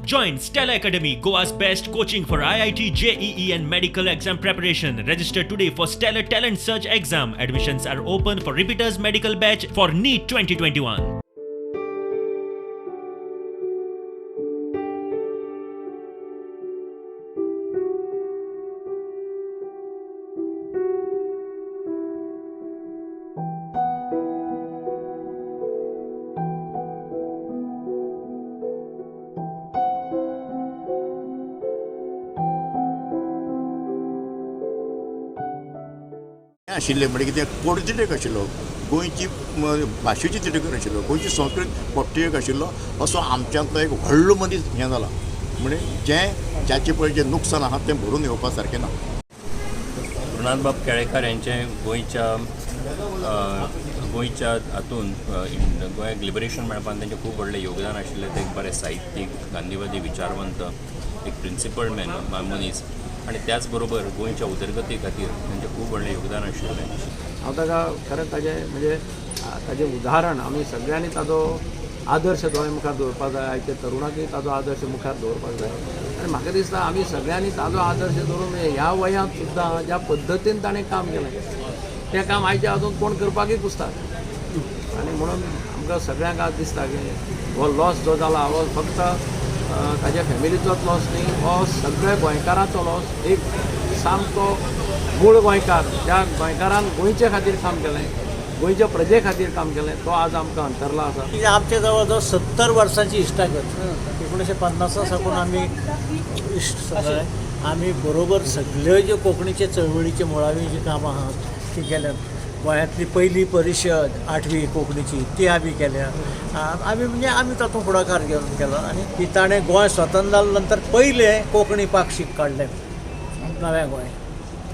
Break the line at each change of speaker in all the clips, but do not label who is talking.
Join Stellar Academy, Goa's best coaching for IIT, JEE and medical exam preparation. Register today for Stellar Talent Search exam. Admissions are open for repeaters medical batch for NEET 2021.
आशिल्ले म्हणजे कितें पोटतिडक आशिल्लो, गोंयची भाशेची तिडक आशिल्लो, गोंयची संस्कृत पोटतिडक आशिल्लो, असो आमच्यांतलो एक व्हडलो मनीस हें जाला. म्हणजे जें जाचें पळय जें नुकसान आहा तें भरून येवपा सारकें ना.
गुरुनाथबाब केळेकार यांचें गोंयच्या हातून गोंयाक लिबरेशन मेळपाक तांचें खूब व्हडलें योगदान आशिल्लें. ते एक बरे साहित्यीक, गांधीवादी विचारवंत, एक प्रिंसिपल मॅन मनीस आनी त्याच बरोबर गोंयच्या उदरगती खातीर तांचें खूब व्हडलें योगदान आशिल्लें.
हांव ताका खरें ताजें म्हणजे ताजें उदाहरण आमी सगळ्यांनी ताजो आदर्श दोळे मुखार दवरपाक जाय. आयच्या तरुणाकय ताजो आदर्श मुखार दवरपाक जाय. आनी म्हाका दिसता आमी सगळ्यांनी ताजो आदर्श दवरून ह्या वयांत सुद्दां ज्या पद्दतीन ताणें काम केलें तें काम आयच्या अजून कोण करपाकय कुसता. आनी म्हणून आमकां सगळ्यांक आज दिसता की हो लॉस जो जाला हो फक्त ताज्या फॅमिलीचोच लॉस न्ही, हो सगळ्या गोंयकारांचो लॉस. एक सामको मूळ गोंयकार, ज्या गोंयकारान गोंयचे खातीर काम केलें, गोंयच्या प्रजे खातीर काम केलें, तो आज आमकां अंतरला आसा.
आमच्या जवळ जवळ 70 वर्सांची इश्टागत, 1950 साकून आमी इश्ट सगळे, आमी बरोबर सगळे ज्यो कोंकणीचे चळवळीचे मुळावी जी कामां आहात ती केल्यात. गोंयांतली पयली परिशद 8वी कोंकणीची ती आमी केल्या. आमी म्हणजे आमी तातूंत फुडाकार घेवन केलो. आनी ती ताणें गोंय स्वतंत्र जाल्या नंतर पयलें कोंकणी पाक्षीक काडलें नव्या गोंय,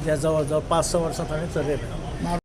जे जवळ जवळ 5-6 वर्सां ताणें चलयलें.